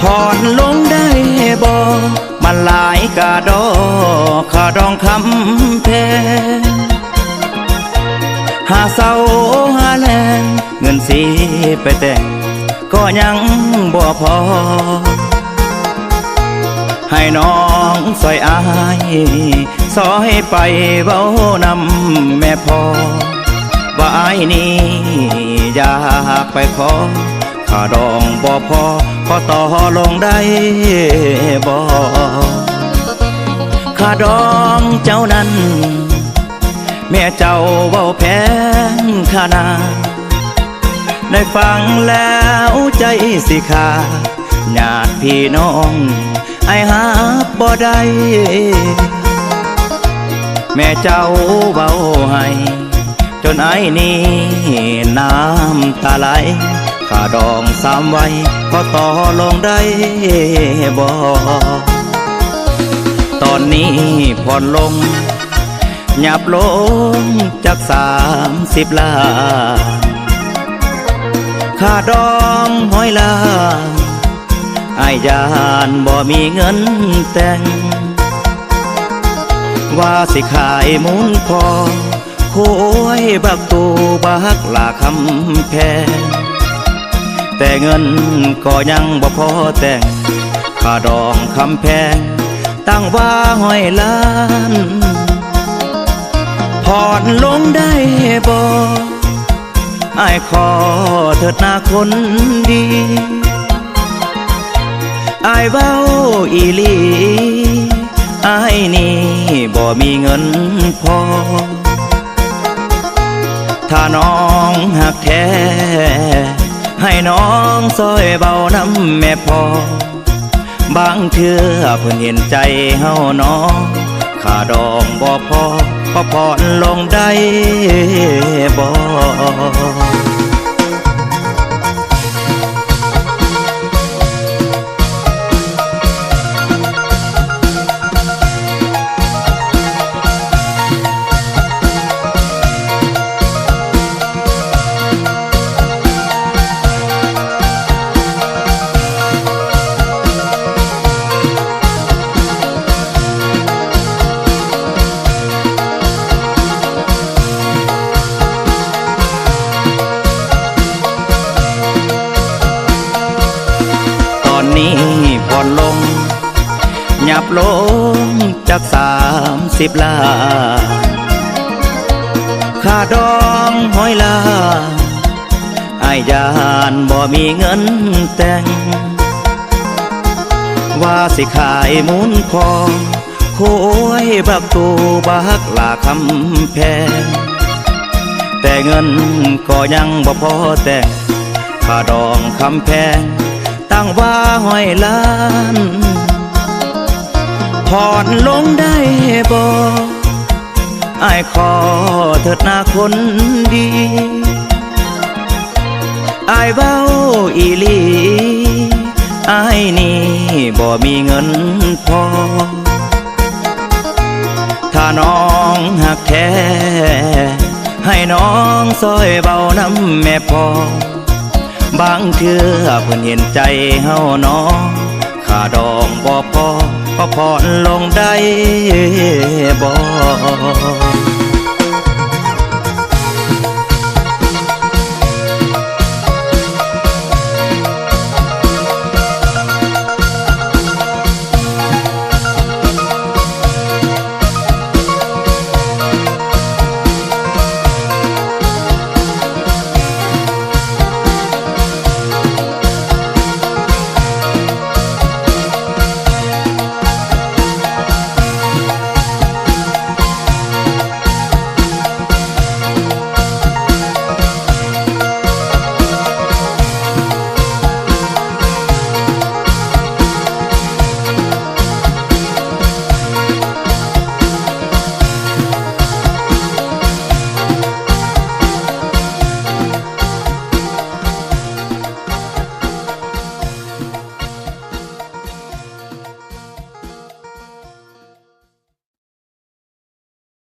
ຜ່ອນລົງໄດ້ບໍ່? ມັນຫຼາຍກະດໍ ຄ່າດອງຄຳແພງ. ຫາເຊົ່າຫາແລງ ເງິນຊິໄປແຕ່ງ ກໍຍັງບໍ່ພໍ. ໃຫ້ນ້ອງຊ່ອຍອ້າຍ ຊ່ອຍໄປເວົ້ານຳແມ່ພໍ່ ວ່າອ້າຍນີ້ຢາກໄປຂໍ ຄ່າດອງບໍ່ພໍ ພໍຕໍ່ລົງໄດ້ບໍ່? ຄ່າດອງເຈົ້ານັ້ນ ແມ່ເຈົ້າເວົ້າແພງຂະໜາດ ໄດ້ຟັງແລ້ວໃຈຊິຂາດ ຍາດພີ່ນ້ອງອ້າຍຮັບບໍ່ໄດ້. ແມ່ເຈົ້າເວົ້າໃຫ້ ຈົນອ້າຍນີ້ນ້ຳຕາໄຫຼ ຄ່າດອງສາມໄວ ພໍຕໍ່ລົງໄດ້ບໍ່? ຕອນນີ້ຜ່ອນລົງ ຫຍັບລົງຈັກສາມສິບລ້ານ ຄ່າດອງຮ້ອຍລ້ານ ອ້າຍຢ້ານບໍ່ມີເງິນແຕ່ງ ວ່າຊິຂາຍມູນຄອ ຄວາຍບັກຕູ ບັກຫຼ້າຄຳແພງ ແຕ່ເງິນກໍຍັງບໍ່ພໍແຕ່ງ ຄ່າດອງຄຳແພງຕັ້ງວ່າຮ້ອຍລ້ານ ຜ່ອນລົງໄດ້ບໍ່? ອ້າຍຂໍເທີດນາຄົນດີ ອ້າຍເວົ້າອີ່ຫຼີ ອ້າຍນີ້ບໍ່ມີເງິນພໍ. ຖ້ານ້ອງຮັກແທ້ ໃຫ້ນ້ອງຊ່ອຍເວົ້ານຳແມ່ພໍ່ ບາງເທື່ອເພິ່ນເຫັນໃຈເຮົານ້ອ ຄ່າດອງບໍ່ພໍ ພໍຜ່ອນລົງໄດ້ບໍ່? ຕອນນີ້ຜ່ອນລົງ ຫຍັບລົງຈັກສາມສິບລ້ານ ຄ່າດອງຮ້ອຍລ້ານ ອ້າຍຢ້ານບໍ່ມີເງິນແຕ່ງ ວ່າຊິຂາຍມູນຄອ ຄວາຍບັກຕູ ບັກຫຼ້າຄຳແພງ ແຕ່ເງິນກໍຍັງບໍ່ພໍແຕ່ງ ຄ່າດອງຄຳແພງຕັ້ງວ່າຮ້ອຍລ້ານ ຜ່ອນລົງໄດ້ບໍ່? ອ້າຍຂໍເທີດນາຄົນດີ ອ້າຍເວົ້າອີ່ຫຼີ ອ້າຍນີ້ບໍ່ມີເງິນພໍ. ຖ້ານ້ອງຮັກແທ້ ໃຫ້ນ້ອງຊ່ອຍເວົ້ານຳແມ່ພໍ່ ບາງເທື່ອເພິ່ນເຫັນໃຈເຮົານ້ອ ຄ່າດອງບໍ່ພໍ ຂໍຜ່ອນລົງໄດ້ບໍ່?